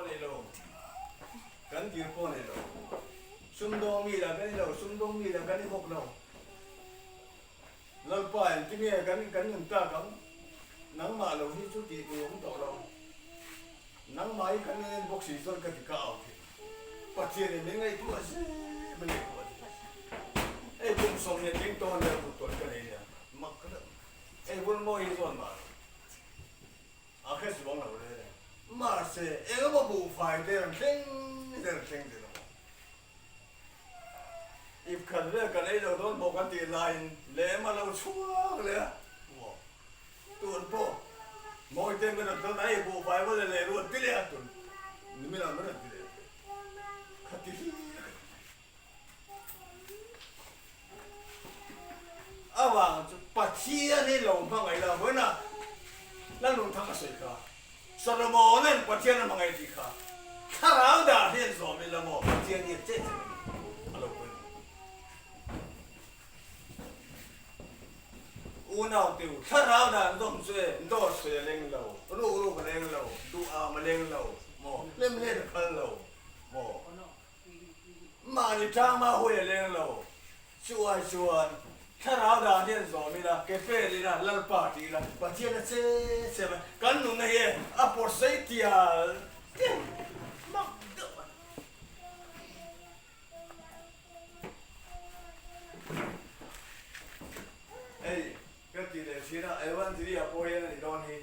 pawh nei lo, kan dil pawh nei lo. Sumdawng mi lah kan ni lo, sumdawng mi lah kan ni bawk lo. Lalpa engtinge kan kan nun tak ang? Nangmah lo hi chu tih tur awm tawh lo. Nangmah hi kan en bawk si chuan ka ti ka au thin. Pathian in min ngaihtuah zel min ngaihtuah zel. Hei kum 10 tling tawn leh kut tawn ka nei nia. Mak ka deuh. Hei Vulmawi hi chuan mah lo. A hre chuang lo reng reng. Mahse engemaw buhfai te rawn thleng te rawn thleng zel ang. Ip khat vel kan ei lo dawn bawk a tih laiin lem a lo chhuak leh a, maw tun pawh Mawite min rawn tawn a, hei buhfai va la leh ruat ti leh a tun nimin ah min rawn ti leh khati hlir ka ti mai. Avang chu Pathian hi lo hmangaih la vawiin a Lalnunthang a sawi kha. Solomona'n Pathian a hmangaih tih kha thlarau dah hian zawm ila maw Pathian hi a chet chet a ni a lo pawimawh. Unau teu thlarau dan zawm chu e dawr sawi a leng lo, ruk ruk a leng lo, duh am a leng lo maw, hlim hlet a phal lo maw, mahni tangma hawi a leng lo. Chu ai chuan thlarau dan hian zawm ila, ke pel ila, Lalpa ti ila, Pathian a che che mai. Kan nunna hi a pawr sei tial tial mak deuh a ni. Hei ka ti leh thin a, Evangelia pawh hian a ni dawn hi.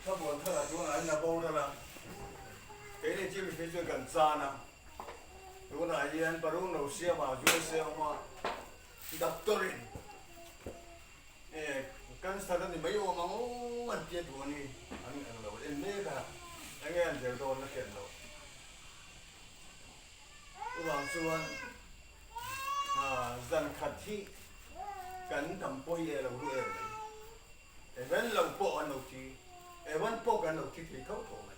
Thlamuan thara tunah an la boral a, keini chi mihring chuan kan chan a, tunah hian Parung lo siama USA awm a, doctor in cancer a ni mai awm ang aw an tia duh a ni, an ang lo en mek a, enge an zel dawn a hriat loh. Chuvang chuan zan khat hi kan dam pawh hi e lo ru em mai. Evan lo pawh an lo thi, Evan pawh kan lo thi thei tho tho mai.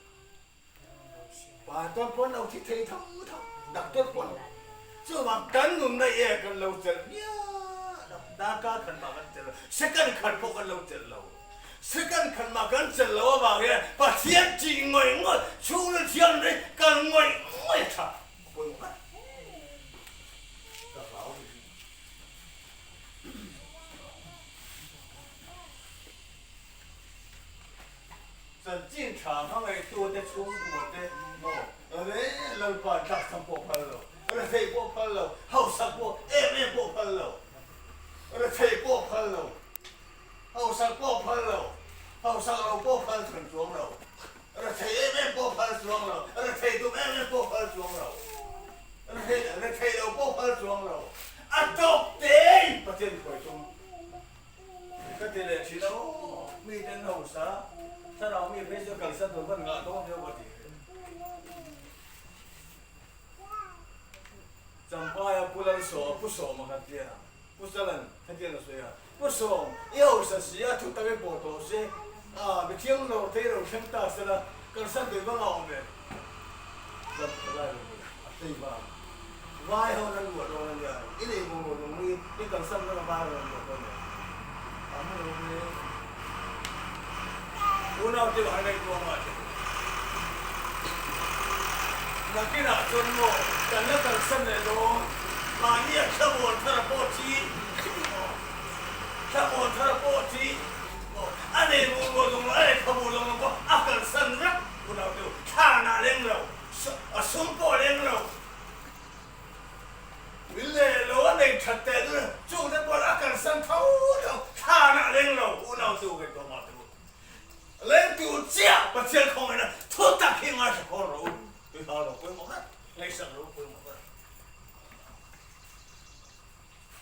Pastor pawh an lo thi thei tho tho, doctor pawh an lo. Chuvang kan nunna e kan lo chelh miah lo, darkar khat mah kan chelh lo, second khat pawh kan lo chelh lo. Second khat mah kan chelh lo avang hian Pathian tih ngawih ngawih, chhungril thianghlim kal ngawih ngawih a tha. A pawimawh a. Ka hlau ni. Chanchin tha hmangaihtute chhungkuate maw re Lalpa tlakchham pawh phal lo, retheih pawh phal lo, hausak pawh em em pawh phal lo, retheih pawh phal lo, hausak pawh phal lo, hausak lo pawh phal chhan chuang lo, retheih em em pawh phal chuang lo, retheih tum em em pawh phal chuang lo, retheih lo pawh phal chuang lo, a tawk tei Pathian khawi tum ka ti leh thin a aw, mite an hausa, thlarau mi phei chu kalsan tur van ngah dawn deuh ka ti. Champaia Pu Lalsawma, Pu Sawma kan tia. Pu Salan hetiang a sawi a, Pu Sawm, i hausa si a, thu takin pawh tawh se, a mi thiang lo thei lo thleng ta sela, kalsan tui vang a awm em? Dam tha lai lo ni, a tlei vang. Vai ho nan luah dawn a nia, i nei vawng lo nung hi i kalsan vang a vai ho nan luah dawn em? Tam lo ve. Unau te han ngaihtuah ngah che u. Nakinah chuan maw kan la kalsan leh dawn, mahnia thlamuan thar a pawh thi maw, thlamuan thar a pawh thi maw, a nei mur rual lawng lo, a nei tha mur lawng lo pawh a kalsan vek unau te u, thlanah leng lo, a sum pawh leng lo. Leh lo a nei that teh dun a, chungte pawh a kalsan tho tho, thlanah leng lo unau chu ka tuah mah teh u. Leng tur chiah Pathian khawngaihna thu tak hi ngaithla khawn rawh u, tui hau lo pawimawh ber, ngaihsak lo pawimawh ber.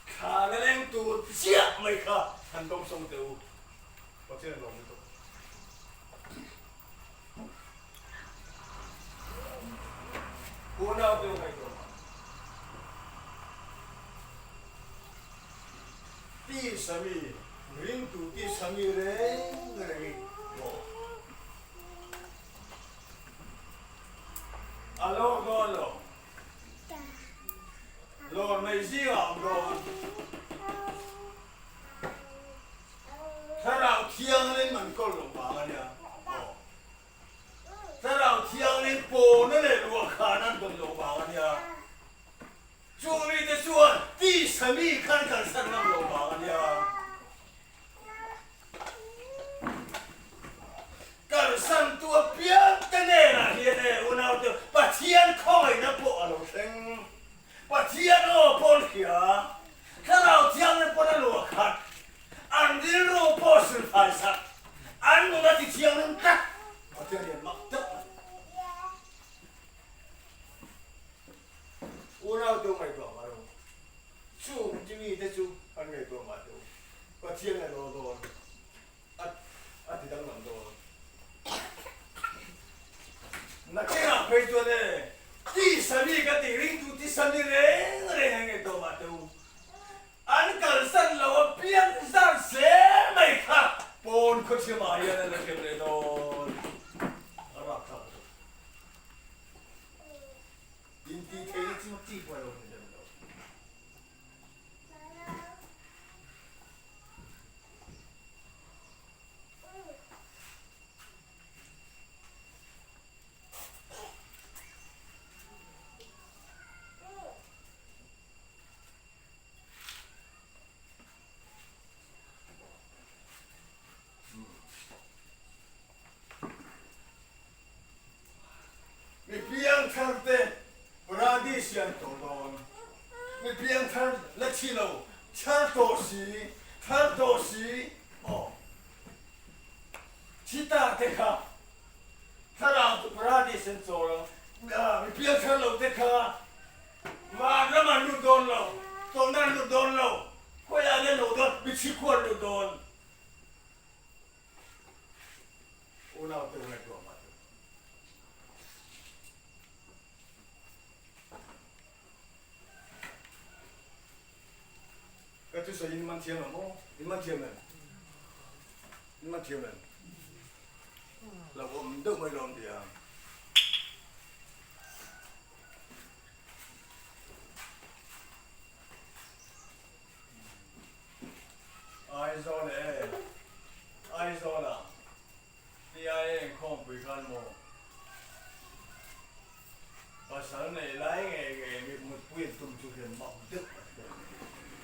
Thlana leng tur chiah mai kha han dawngsawng teh u, Pathian lawm lutuk. Unau te ngaihtuah mah. Ti sami, ringtu ti sami reng reng i maw? A lawr dawn lo. Lawr nei zingah a awm dawn. Thlarau Thianghlim an kawl lo. hria, Thlarau Thianghlim pawn a luah khat, an rilru pawh silfai sak, an nun a ti thianghlim tlat. Pathian hian mak deuh a ni. Unau te u ngaihtuah mah lo, chung chi mite chu an ngaihtuah mah teh u, Pathian a lo dawn, a a ti danglam dawn. Nakinah phei chuan e, tisa mi ka tih ringtu tisa mi reng reng an ngaihtuah mah teh u, an kalsan lo a piang zan zel mai kha pawn khawchhimah hian an la hriat leh dawn. A rapthlak lutuk. Intih theihna chu chi pawh a lo ni lem lo. Mi piangthar te paradis hi an tawh dawn. Mi piangthar la thi lo, thar tawh si, thar tawh si, aw. Thi ta te kha thlarau chu paradis an chawl ang. Mi piangthar lo te kha vanram an lut dawn lo, tawhna an lut dawn lo, khawiah an lo dawn, mi thi khu an lut dawn. Unau te ngaihtuah mah teh. Ka thusawi in man thiam em aw? In man thiam em? In man thiam em? Hlauhawm deuh mai lawm tia. Aizawl e, Aizawl ah PIA inkhawmpui khan maw pasal nei lai ngei ngei mi mutpui an tum chu hian mak deuh a ti a,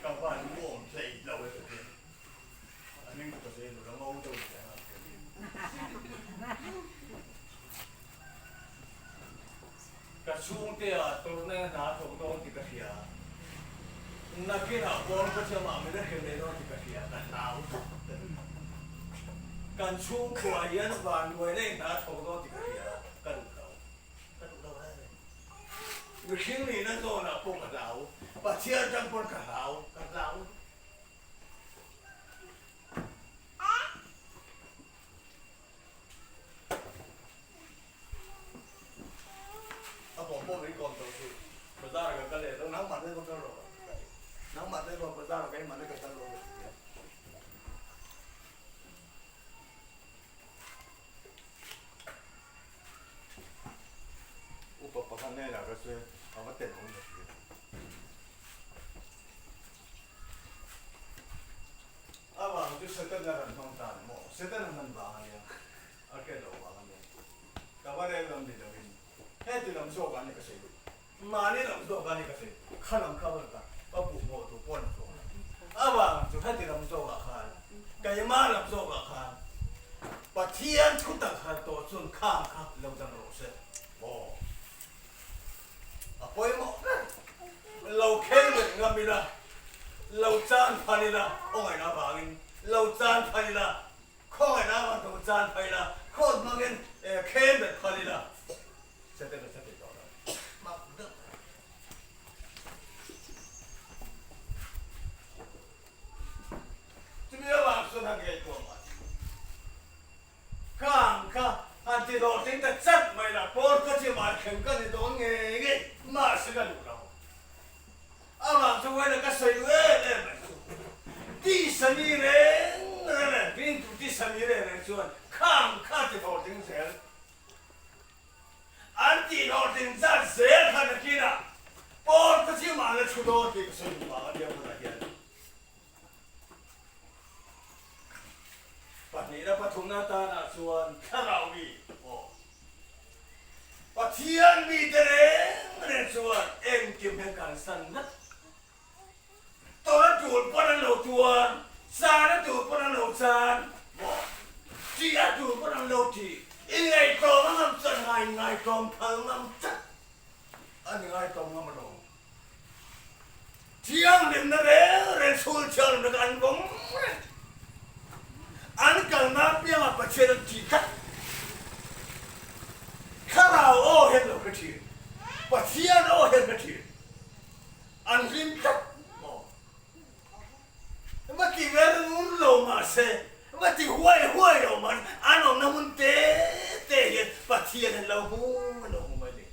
ka van nuam hlei lo e ka ti a, a hming chu ka sawi lo, la ngo deuh leh ang ka ti. Ka chhungte ah tawrhna hna thawk dawn tih ka hria. Nakinah pawn ka thiamah min a hrem leh dawn tih ka hria, ka hlau tak tak. Kan chhungkua hian vanduaina in hna thawk dawn tih ka hria, ka duh lo. Ka duh lo reng reng. Mihring nihna zawnah pawh ka hlau, Pathian atang pawn ka hlau, ka hlau. A bawm pawh min kawm tawh chu bazar ah ka kal leh dawn nangmah te va kal rawh nangmah te va bazar ah keimah te ka kal rawh Upa pakhat hnenah ka sawi a va tel awm ka ti a. A vang chu Setana rawn hmang ta ni maw? Setana hman vang a nia, a hriat loh vang a nia. Ka va rel lam ni lovin heti lam zawk ah ni ka sawi duh. Mahni lam zawk ah ni ka sawi duh. Kha lam kha va ta ka puh mawh tur pawh a ni tawh lo. A vang chu heti lam zawk ah khan, keimah lam zawk ah khan Pathian thu tak har tawh chuan khang kha lo dang rawh se maw? A pawimawh ber. Lo khel reng ngam ila, lo chan phan ila, khawngaihna avangin lo chan phan ila, khawngaihna avang lo chan phan ila, khawn hmangin khel reng phan ila, Satan a thei tawh lo. Mak deuh. Chumi avang chuan han ngaihtuah mah ni. Khang kha han ti hlawhtling ta chat mai la, pawn khaw chi mah thleng ka ni dawn ngei ngei, mahse ka duh lo. Amah chu vawiin ka sawi duh em em mai chu. Tisa mi reng reng e, ringtu tisa mi reng reng chuan khang kha ti hlawhtling zel. An tih hlawhtling zat zel kha nakinah pawn khaw chi mah la thu dawn tih ka sawi duh vang a nia hmunah hian. Pahnihna pathumna atanah chuan thlarau mi aw Pathian mite reng reng chuan engkim hian kan san ngat. Tawrh a tul pawn an lo tuar, chan a tul pawn an lo chan maw? Tih a tul pawn an lo ti. Inngaihtlawm a ngam chuan ngai inngaihtlawm phal ngam chat a ni ngaitlawm ngam alawm. Thianghlimna reng reng chhul thianghlimna kha an vawng reng. An kalna apiangah Pathian an tih tlat. Thlarau aw hian lo hre thin. Pathian aw hian hre thin. An hlim tlat maw? Va ti vel ngur lo mahse, va ti huai huai lo mahse, an awmna hmun te te hian Pathian an lo hmu an lo hmu mai ni.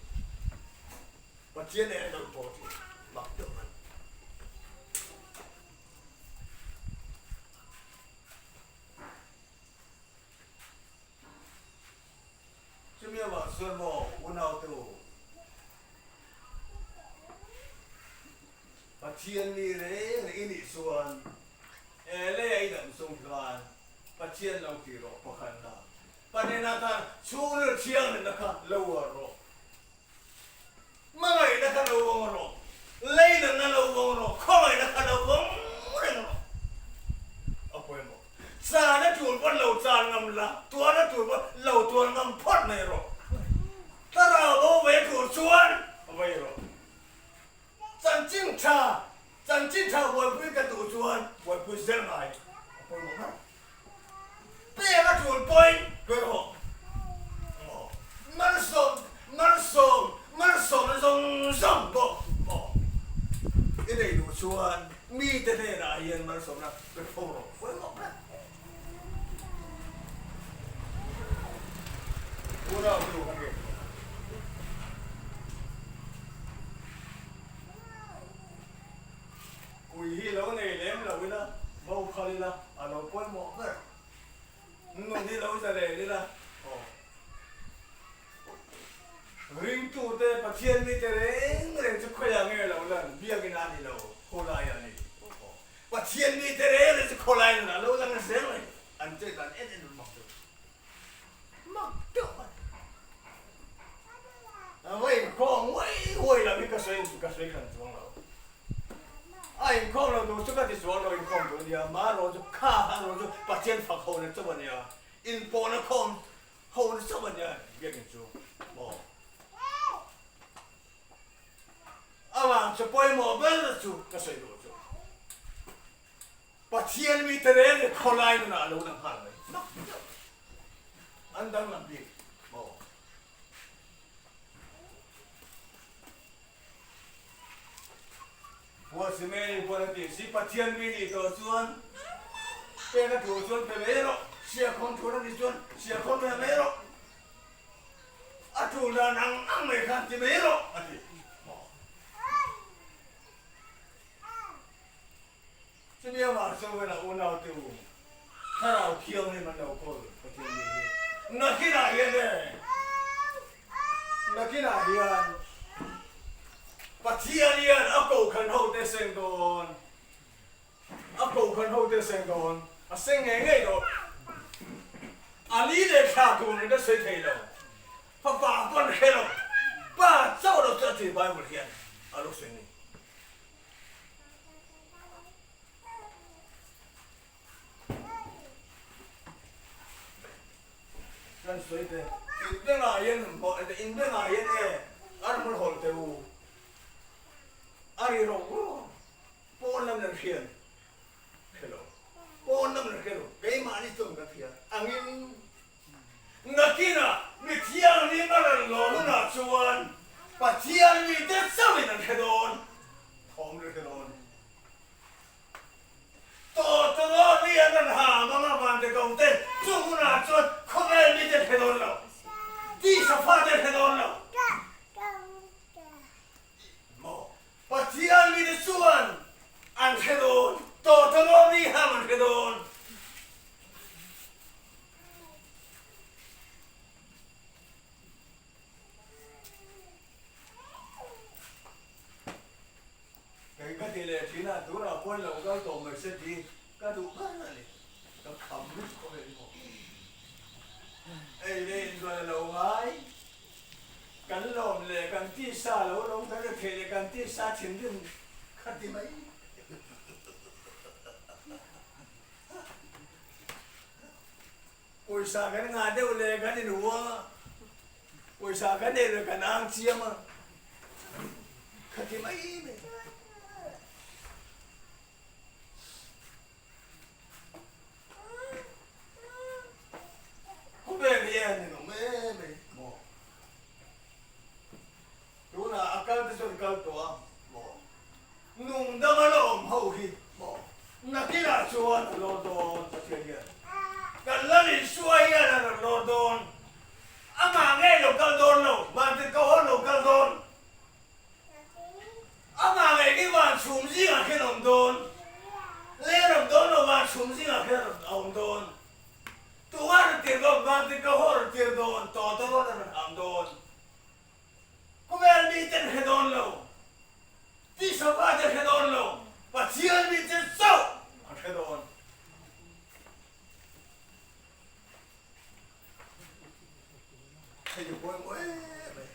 Pathian nen an lo thaw thin mak deuh mai. Chumi avang chuan maw unaute u, Pathian mi reng reng i nih chuan e lei a i dam chung khan Pathian lo tih rawh pakhatna panena khan chhungril thianghlimna kha lo uar rawh. Hmangaihna kha lo vawng rawh, leinanna lo vawng rawh, khawngaihna kha lo vawng reng rawh. A pawimawh. Chan a tul pawn lo chan ngam la, tuar a tul pawn lo tuar ngam phawt mai rawh. Thlarau bo ve tur chuan vei rawh. Chanchin tha, chanchin tha buaipui ka duh chuan buaipui zel ngai a pawimawh ber. Pek a tul pawhin pe rawh. Maw? Malsawm, malsawm, malsawmna zawng zawng pawh maw? I nei duh chuan mite hnenah hian malsawmna pe fo rawh. Pawimawh ber. Unau nu ka nge. Ui hi lo nei lem lo ila, bo phal ila, a lo pawimawh ber. Nun hi lo zalen ila, aw. Ringtute, Pathian mite reng reng chu khawiah nge lo lan, biakina a ni lo, khawlai a ni. Aw. Pathian mite reng reng chu khawlai nunah lo lang zel mai, an chet dan en en mak deuh. Mak deuh a ni. A inkhawm huai huai lo hi ka sawi ka sawi hran chuang lo. A inkhawm lo tur chu ka ti chuang lo inkhawm tur a nia, marawh chu kha kha erawh chu Pathian fak ho na chauh a nia, inpawhna khawm ho na chauh a nia biakinn chu maw. Amah chu pawimawh ber chu ka sawi duh chu. Pathian mite reng hi khawlai nunah a lo lang nghal mai mak deuh. An danglam bik maw? Puasimeni pawn a ti si, Pathian mi nih tawh chuan pek a thu chuan pe mai rawh, siakhawm thu na nih chuan siakhawm ve mai rawh, a tul dan ang ang mai khan ti mai rawh a ti maw? Chumi avang chuan a unaute u, Thlarau Thianghlim an lo kawl Pathian mi hi nakinah hian e, nakinah hian Pathian hian a kokhan hote seng dawn, a kokhan hote seng dawn, a seng ngei ngei dawn. A ni leh thla tur in ka sawi thei lo, fapa pawn hre lo, pa chauh lo chu a ti Bible hian a lo sawi ni. Kan sawi te, in bengah hian in bengah hian e ar hmul hawlh teh u, a ri rawk rawk pawn lam nan hriat hre lo, pawn lam nan hre lo, keimahni chuan kan hria angin nakinah mi thianghlim a rawn lawm hunah chuan Pathian mite chauhin an hre dawn, thawm an hre dawn. Tawtawraw mi an rawn ha mang a vante ko te chu hunah chuan khawvel mite hre dawn lo, tisa fate hre dawn lo. Maw? Pathian mite chuan an hre dawn, tawtawraw mi ham an hre dawn. Kei ka ti leh thin a, tunah pawn lo kal tawh mai se ti ka duh ber a ni. Ka kham lutuk khawp em maw. Ei leh inzual a lo ngai. Kan lawm leh kan tisa lo lawm kan ri theih leh kan tisa thinrim kha ti mai. Pawisa kan ngah deuh leh kan inhua. Pawisa kan nei lo kan ang chiam a, kha ti mai mai. lawr dawn. Amah ngei lo kal dawn lo, vantirhkoh ho lo kal dawn. Amah ngei hi van chhum zingah khian a awm dawn. Ler awm dawn lo, van chhum zingah khian a awm dawn. Tunga rawn tir dawn, vantirhkoh ho rawn tir dawn, tawta rawn a rawn ham dawn. Khawvel miten hre dawn lo, tisa te hre dawn lo, Pathian mite chauh an hre dawn. Hei hi pawimawh em mai,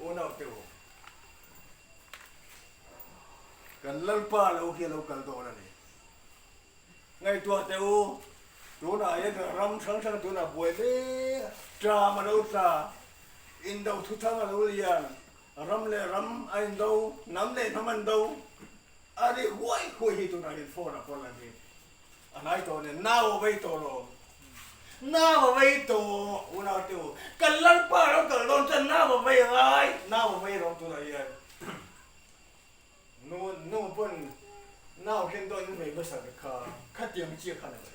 unau te u. Kan Lalpa lo hi a lo kal dawn a ni. Ngaihtuah teh u, tunah hian kan ram hrang hrang tunah buai mek a, ṭam a lo tla, indo thuthang a lo lian, ram leh ram a indo, hnam leh hnam an do, a ri huai huai hi tunah hian phone ah pawh lan hi a hnai tawh nen, nau a vei tawh lo, nau a vei tawh, unau te u, kan Lalpa lo kal dawn chuan nau a vei angai, nau a vei alawm tunah hian. Nu nu pawn nau hian dawn in vei hmasa ve kha, khatiang chiah khan a vei.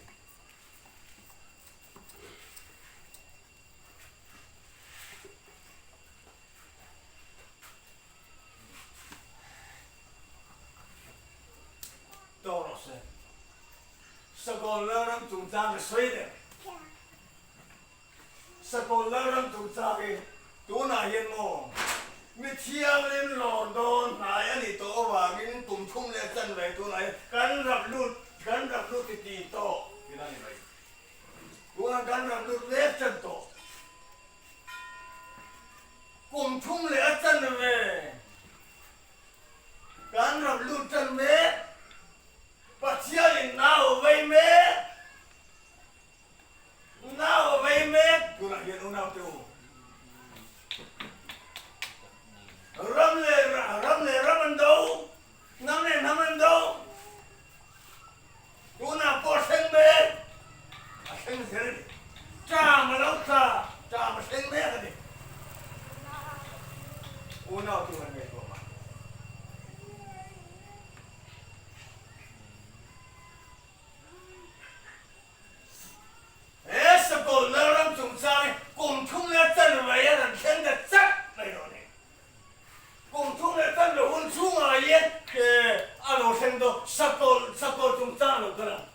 Tawk rawh se. Sakawl Lalram chungchang ka sawi deuh. Sakawl Lalram chungchang hi tunah hian maw mi thianghlim lawr dawn hnai a nih tawh avangin tum thum leh chanve tunah hian kan rap lut kan rap lut ti ti tawh tihna a ni mai. Tunah kan rap lut mek chan tawh. Kum thum leh a chanve kan rap lut chan mek. Pathianin nau vei mek. Nau a vei mek tunah hian unau te u. Ram leh ram leh ram an do, hnam leh hnam an do. Tunah pawh a thleng mek, a thleng zel a ni. Ṭam a lo tla, ṭam a thleng mek a ni. Unau te u han ngaihtuah mah. He Sakawlh Lalram chungchang hi kum thum leh chanve a rawn thleng ta chat mai lo a ni. Kum thum leh chanve hun chhungah hian a lo thleng dawn Sakawlh Sakawlh chungchang a lo kal ang.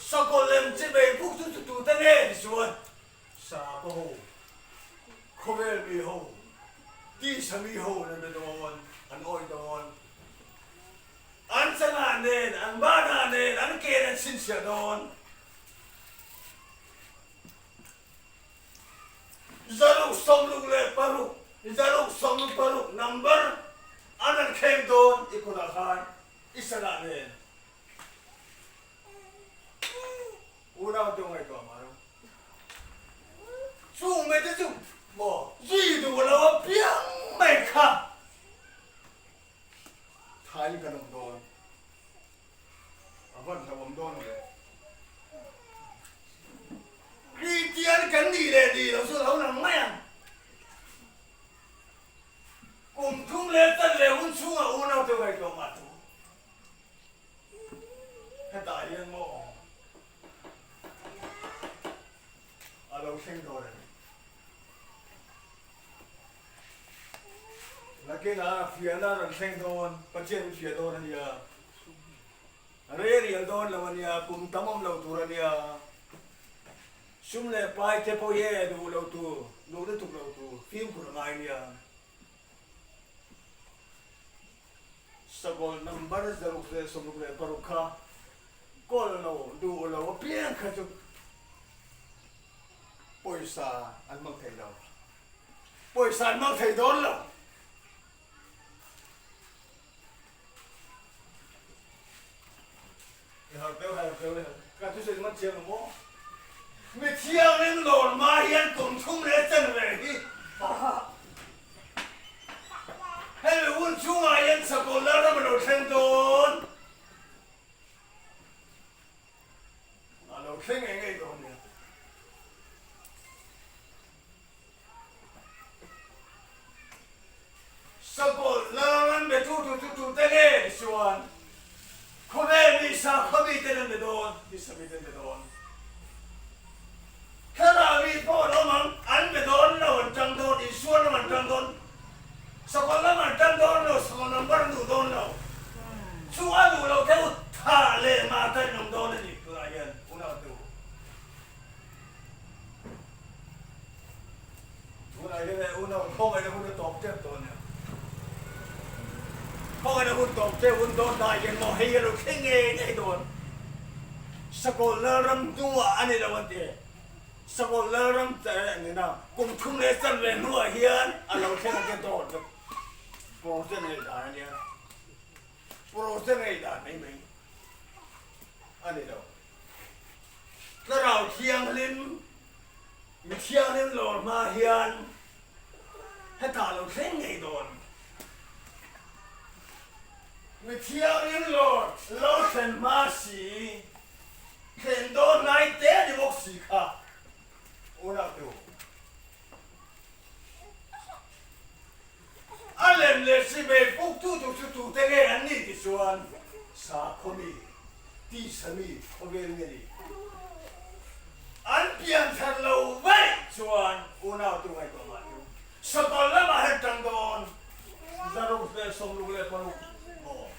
Sakawlh lem chi bei buk chu chu tute nge ti chuan Sapa ho, khawvel mi ho, tisa mi ho an be dawn, an awih dawn. An changah nen, an banah nen, an ke nen chhinchhiah dawn. 666, 666 number an rawn thleng dawn i kutah khan i sanah nen. Unau te ngaihtuah mah ro. Chung mai te chu maw zui duh lo apiang mai kha. Thain kan awm dawn. A van hlauhawm dawn ve. Kristian kan nih leh nih lo chu a lo lang mai ang. Kum thum leh tan leh hun chhungah unau te ngaihtuah mah chu. Hetah hian maw a lo thleng dawn a ni. Nakinah fiahna a rawn thleng dawn, Pathian min fiah dawn a nia. Rei rial dawn lo a nia, kum tam awm lo tur a nia. Sum leh pai te pawh hi e duh lo tur, duh lutuk lo tur, fimkhur a ngai a nia. Sakawl number 666 kha kawl lo, duh lo apiang kha chu pawisa an hmang thei lo. Pawisa an hmang thei dawn lo. I harh deuh, harh deuh le. Ka thusawi man chiang lo maw? Mi thiangin lawr hma hian kum thum leh chanve hi hemi hun chhungah hian Sakawlh Lalram a lo thleng dawn. A lo thleng ngei ngei dawn nia. Sakawlh Lalram be tu tu chu tute nge ti chuan khawvel mi sakhaw miten an be dawn, tisa miten be dawn. Thlarau mi pawh an awm ang. hian e unau khawngaihna hun a tawp tep dawn nia. Khawngaihna hun tawp tep hun dawn hnai hian maw hei a lo thleng ngei ngei dawn. Sakawlh Lalram hnuah a ni lo an ti. Sakawlh Lalram nena kum thum leh chanve hnuah hian a lo thleng a ti dawn vek. Project ngaihdan a nia. Project ngaihdan mai mai a ni lo. Thlarau Thianghlim, mi thianghlim lawr hma hian hetah lo thleng ngei dawn. Mi thianghlim lawr lo thlen hma si, thlen dawn ngai te a ni bawk si kha, unau te u. A lem leh sibei puktu tur chu tute nge an nih ti chuan sakhaw mi, tisa mi khawvel nge ni? An pianthar lo vaih chuan unau tu ngaihtuah mah chu sakawlh lamah hian tang dawn 166 maw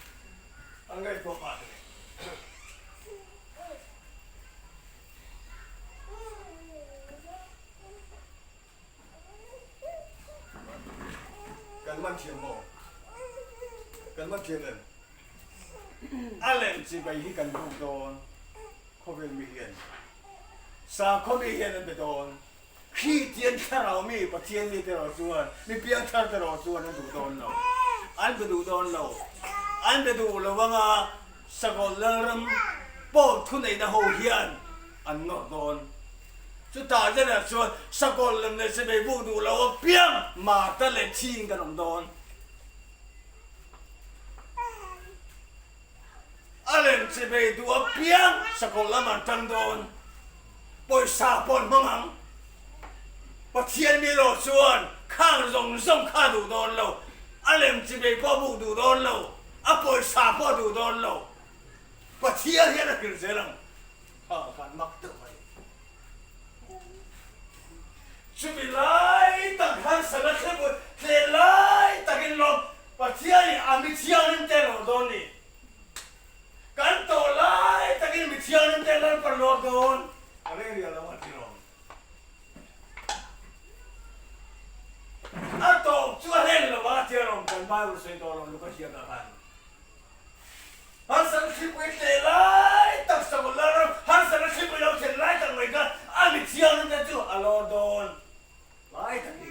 an ngaihtuah mah te. Kan man thiam maw? Kan man thiam em? A lem chibai hi kan buk dawn khawvel mi hian sakhaw mi hian an be dawn Kristian thlarau mi Pathian mi te erawh chuan mi piangthar te erawh chuan an duh dawn lo an be duh dawn lo an be duh lo anga Sakawlh Lalram pawh thuneihna ho hian an nawr dawn. Chutah zenah chuan Sakawlh lem leh chimei buk duh lo apiang Martha leh Ching kan awm dawn. A lem chimei duh apiang Sakawlh lam an tang dawn. Pawisa pawh an hmang ang. Pathian mi erawh chuan khang zawng zawng kha a duh dawn lo. A lem chimei pawh a buk duh dawn lo. A pawisa pawh a duh dawn lo. Pathian hian a hrilh zel ang. Kha khan mak deuh mai. Chumi lai tak khan sana thlep tle lai takin lawm Pathianin a mi thianghlim te lawr dawn ni. Kan tawh lai takin mi thianghlim te Lalpa lawr dawn. A reng riah lo a ti lawm. A tawp chu a hlen lo a tia lawm kan Bible sawi tawh lawm Luka hriatah khan. Harsatna thlipui tleh lai tak sakawlh la ram harsatna thlipui lo thlen lai tak mai kha a mi thianghlim te chu a lawr dawn lai tak hi.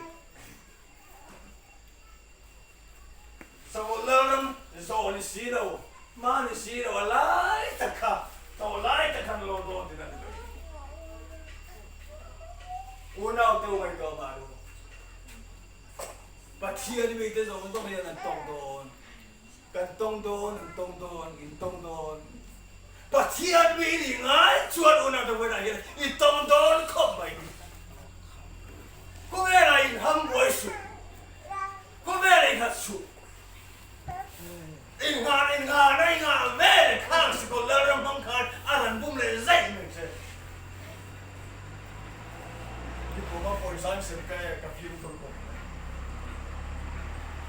Sakawlh la ram zawh ni si lo, hma ni si lo a lai tak kha tawh lai tak khan lawr dawn tih na ni mai. Unau te u ngaihtuah mah ru. Pathian mite zawng zawng hian an tawk dawn. Kan tawng dawn, an tawng dawn, in tawng dawn. Pathian mi nih ngai chuan unau te vawiinah hian i tawng dawn khawp mai. Khawvelah in ham buai suh, khawvelah in hat suh. In nghah in nghahna i nghah ve leh khang sikawlh Lalram hmang khan a rawn bum leh zaih mai che. Nikum a pawisa an sem ka e ka fimkhur khawp mai.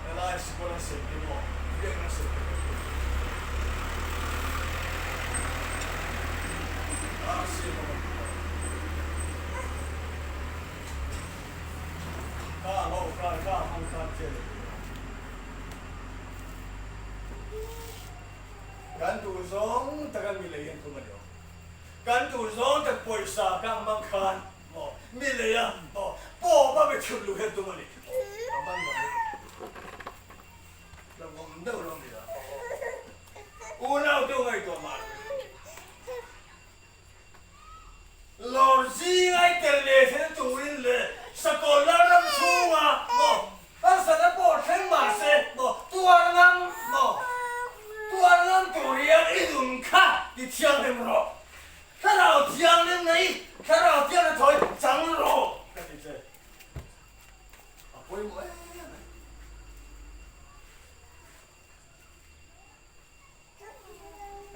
Helai sikawlh an sem te maw biakna an sem te ka hria. Ah siam a kan ti lo. Ka ho khan ka hmang khan che leh ti lo. Kan duh zawng taka mi lei an tum a ni awm. Kan duh zawng tak pawisa ka hmang khan maw mi lei a maw pawp a mi chhun luh hian tum a ni. Ka man mai lo awm deuh lo mi a. Unau deuh ngaihtuah mah ni. Lawr zing ai tel leh thil turin leh sakawlh lalram chhunga maw harsatna pawh thleng mah se maw tuar ngam maw tuar ngam tur hian i nun kha ti thianghlim rawh. Thlarau thianghlim nei thlarau thianghlim thawi chang rawh ka ti che. A pawimawh em a ni.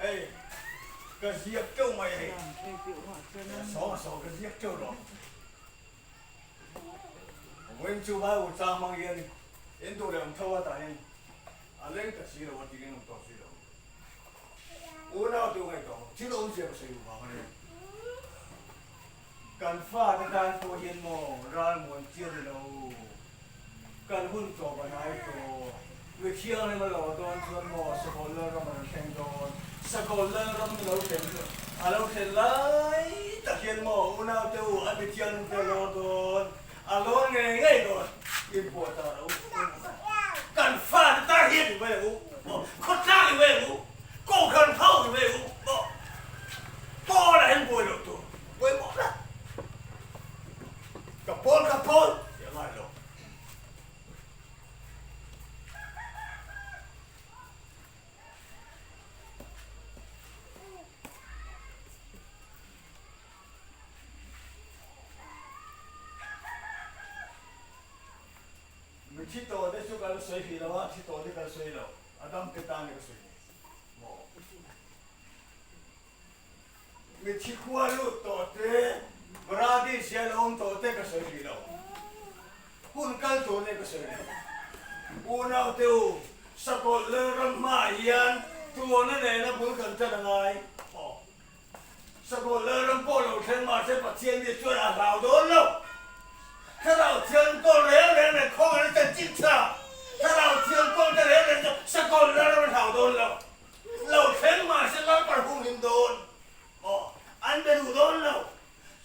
Hei ka ziak teuh mai hei. Saw saw ka ziak teuh lo. Vawiin chu vai u chang hmang hian in duh leh awm tho a tah hian a leng ta si lo a tiin awm tawh si lo. Unau te u ngaihtuah ang thil awmzia ka sawi duh vang a nia. Kan fate tan pawh hian maw ralmuan chian ni lo. Kan hun tawp a hnai tawh. Mi thianghlim a lo dawn chuan maw Sakawlh Lalram a rawn thleng dawn. Sakawlh Lalram lo thlen a lo thlen lai tak hian maw unaute u a mi thianghlim te a lawr dawn. A lawr ngei ngei dawn. In pawh ta ro kan fate tar hian i vei u maw khawtlang i vei u kohhran ho i vei u maw pawl ah hian buai loh tur pawimawh ber ka pawl ka pawl tih a ngai lo. Mithi tawh te chu ka la sawi hrih lo a, thi tawh te ka la sawi lo, a dam te tan ka sawi maw? Mithi khua lut tawh te, paradis hian awm tawh te ka sawi hrih lo, hun kal tur te ka sawi lo. Unau te u, Sakawlh Lalram hmaah hian tuana nena bul kan tan a ngai maw? Sakawlh Lalram pawh lo thleng mahse Pathian mi chuan a hlau dawn lo. Thlarau thian kawl reng reng leh khawngaihna chanchin tha Thlarau thian kawl te reng reng chu Sakawlh Lalram a hlau dawn lo. Lo thleng mahse Lalpar humhim dawn maw? An be duh dawn lo.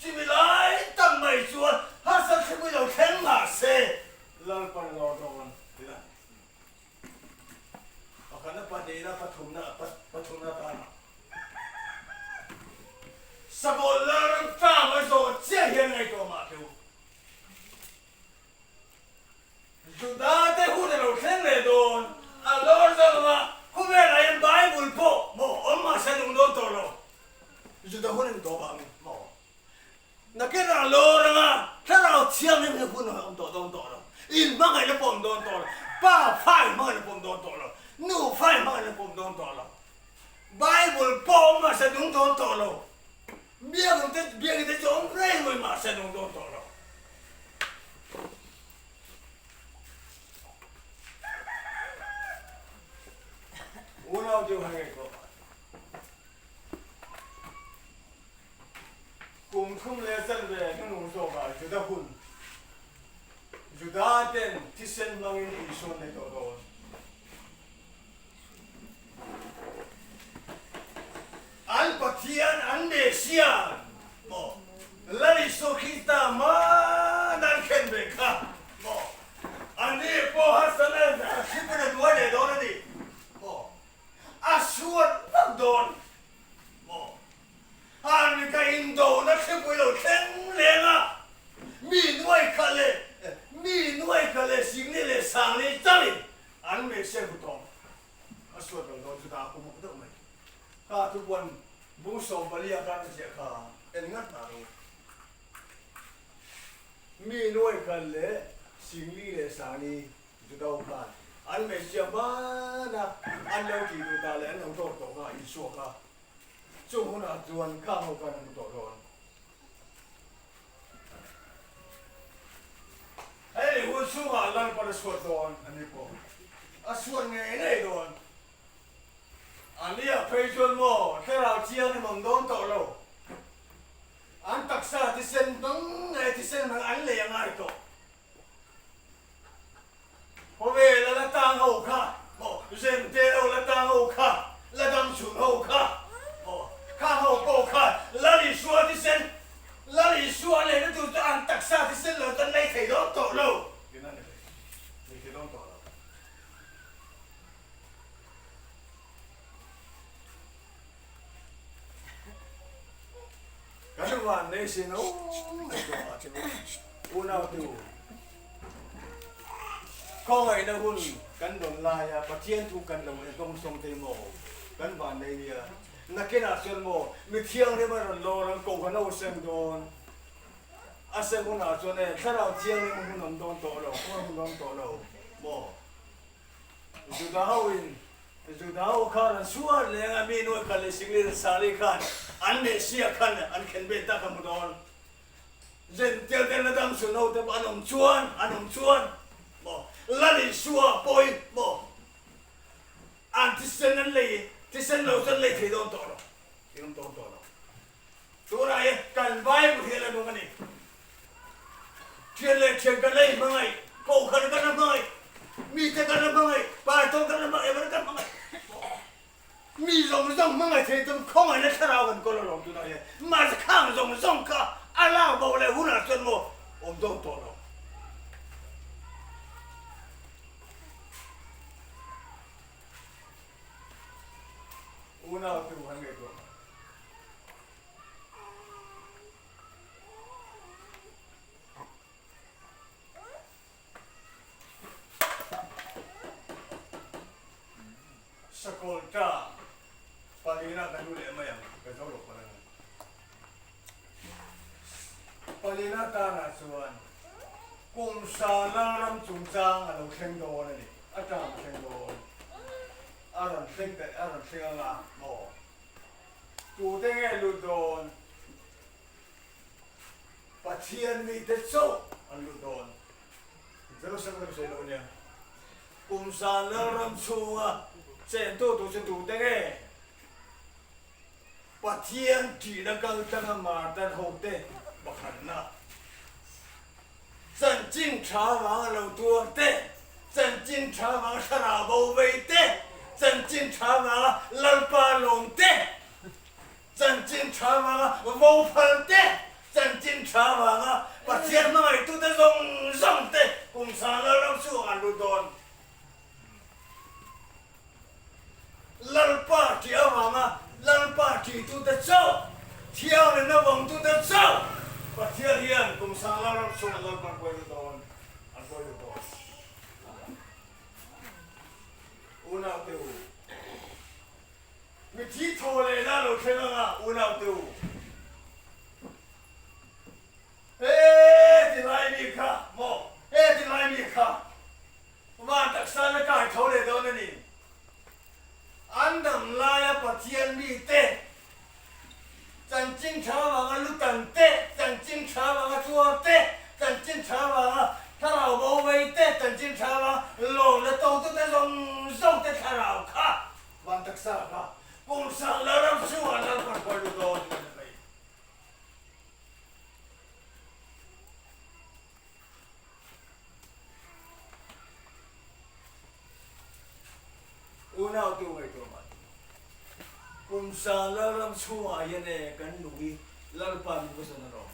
Chumi lai tak mai chuan harsat thlipui lo thleng mahse Lalpar lawr dawn ila. Pakhatna pahnihna pathumna pathumna atana Sakawlh Lalram tlang a zawh chiah hian ngaihtuah mah teu. Juda te hun a lo thleng leh dawn, a lawr zawk anga khawvelah hian Bible pawh maw awm mahse an awm dawn tawh lo. Juda hun a ni tawh vangin maw. Nakinah lawr anga thlarau thianghlim hi hun a awm tawh dawn tawh lo, in hmangaihna pawh awm dawn tawh lo, pa fa in hmangaihna pawh awm dawn tawh lo, nu fa in hmangaihna pawh awm dawn tawh lo, Bible pawh awm mahse nung dawn tawh lo, biakinn te biakinn te chu awm reng mai mahse nung dawn tawh lo. Unau deuh han ngaihtuah pah. Kum thum leh chanve hnunung zawkah Juda hun, Juda ten thisen hmangin Isua an nei tawh dawn. An Pathian, an Messiah maw, Lal Isua Krista hmana an khen ve kha maw, ani pawh harsatna a thlipin a duai leh dawn a ni maw, a suat vak dawn maw. An ka indona thlipui lo thleng leng a, mi nuai khat leh mi nuai khat leh singli leh sangli chauhin an Messiah hmu tawh a suat lo dawn chutah a pumuk deuh mai. Kha thupuan bung 14 ah khan a ziah kha en ngat mah ru. Mi nuai khat leh singli leh sangli Juda khan an Messiah hmana an lo tih duh ta leh an lo dawr tawh kha Isua kha Chung hunah chuan khang ho khan an hmu tawh dawn. Hei hun chhungah Lalpan a chhuat dawn a ni pawh a chhuat ngei ngei dawn. A nia phei chuan maw thlarau chiang in awm dawn tawh lo. An taksa thisen hmang nge thisen hmang an lei a ngai tawh. Khawvel a la tang ho kha maw, Zente ho la tang ho kha, la dam chhun ho kha maw, khang ho pawh kha Lal Isua thisen, Lal Isua lehna tur chu an taksa thisen lo tan lei thei dawn tawh lo. Tina ni thei, lei thei dawn tawh lo. Kan van nei sin o mai tawh ah chu unau tu khawngaihna hun kan dawn laia Pathian thu kan lo en dawng sawng thei maw kan van nei nia nakinah chuan maw mi thianghlim a rawn lawr ang kohhran a usem dawn a sem hunah chuan e thlarau thianghlim hun awm dawn tawh lo khawngaih hun awm tawh lo maw Juda ho in Juda ho khan an suar leng a, mi nuai khat leh singli leh sali khan an Messiah khan an khen vel tak a hmu dawn. Jentail te la dam chhun ho te pawh an awm chuan, an awm chuan maw Lal Isua pawhin maw an thisen an lei, thisen lo chu an lei thei dawn tawh lo, thei awm dawn tawh lo. Tunah hian kan Bible hi a la nung a ni. Thian leh thian kan la inhmangaih, kohhran kan la hmangaih. Mite kan la hmangaih, Pastor kan la hmangaih, Evan kan hmangaih. Mi zawng zawng hmangaih thei chuan khawngaihna thlarau kan kawl alawm tunah hian. Mahse khang zawng zawng kha a lak bo leh hunah chuan maw awm dawn tawh lo. Unau te u han ngaihtuah mai. Sakawlh ta palina ka nu leh mai ang ka zo lo palh ang. Palina tanah chuan kum sa Lalram chungchang a lo thleng dawn a ni, a tang a thleng dawn. A rawn thleng ta, a rawn thleng anga maw? Tute nge lut dawn? Pathian mite chauh an lut dawn. Jerusalem kan sawi lo nia. Kum san Lalram chhunga chentu tur chu tute nge? Pathian ṭihna kal tlanga martar hote pakhatna. Chanchin ṭha vanga lo tuar te, chanchin ṭha vanga thlarau bo vei te, chanchin ṭha vanga Lalpa lawm te, Chanchin ṭha vanga vo phal te, chanchin ṭha vanga Pathian hmangaihtute zawng zawng te kum sang Lalram chhungah an lut dawn. Lalpa ṭih avanga Lalpa ṭihtute chauh, thianghlimna vawngtute chauh Pathian hian kum sang Lalram chhungah Lalpa an buai lut dawn, an buai lut dawn. Unaute u. Mithi thaw leh la lo thleng anga unau te u. He ti lai mi kha maw, he ti lai mi kha van taksa na kai tho leh dawn a ni. An dam laia Pathian mi te, chanchin tha vanga lutan te, chanchin tha vanga tuar te, chanchin tha vanga thlarau bo vei te, chanchin tha vanga lawm la to tu te zawng zawng te thlarau kha Van taksa kha kum sang la ram chhungah Lalpan huai lut dawn tih kan hre mai. Unau tu ngaihtuah mah tih. Kum sang la ram chhungah hian e kan nung hi Lalpa min hmasawn alawm.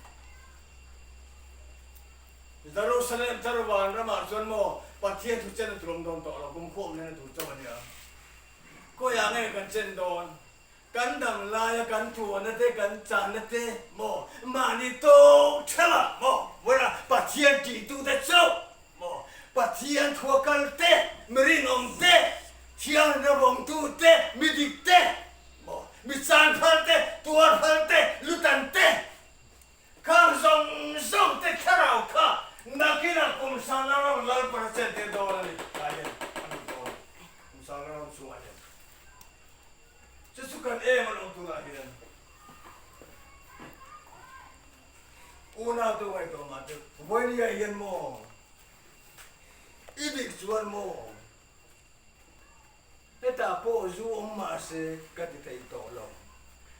Jerusalem thar van ramah chuan maw Pathian thu chen a tuam dawn tawh lo, kum khuam nen a tur chauh a nia. Khawiah nge kan chen dawn? Kan dam laia kan thuahna te, kan channa te maw mahni tawk theuhah maw vawilah Pathian tihtute chauh maw Pathian thua kal te, mi rinawm te, thianghlimna vawngtu te, mi dik te maw mi chan phal te, tuar phal te, lutan te, Khang zawng zawng te thlarau kha nakinah kum sang la ram Lalpan a chen tir dawn a ni tah hian a lut dawn kum sang la ram chungah hian chu chu kan em an awm tunah hian unau te ngaihtuah mah te vawinia hian maw i dik chuan maw Hetah pawh zu awm mahse ka ti thei tawh lo.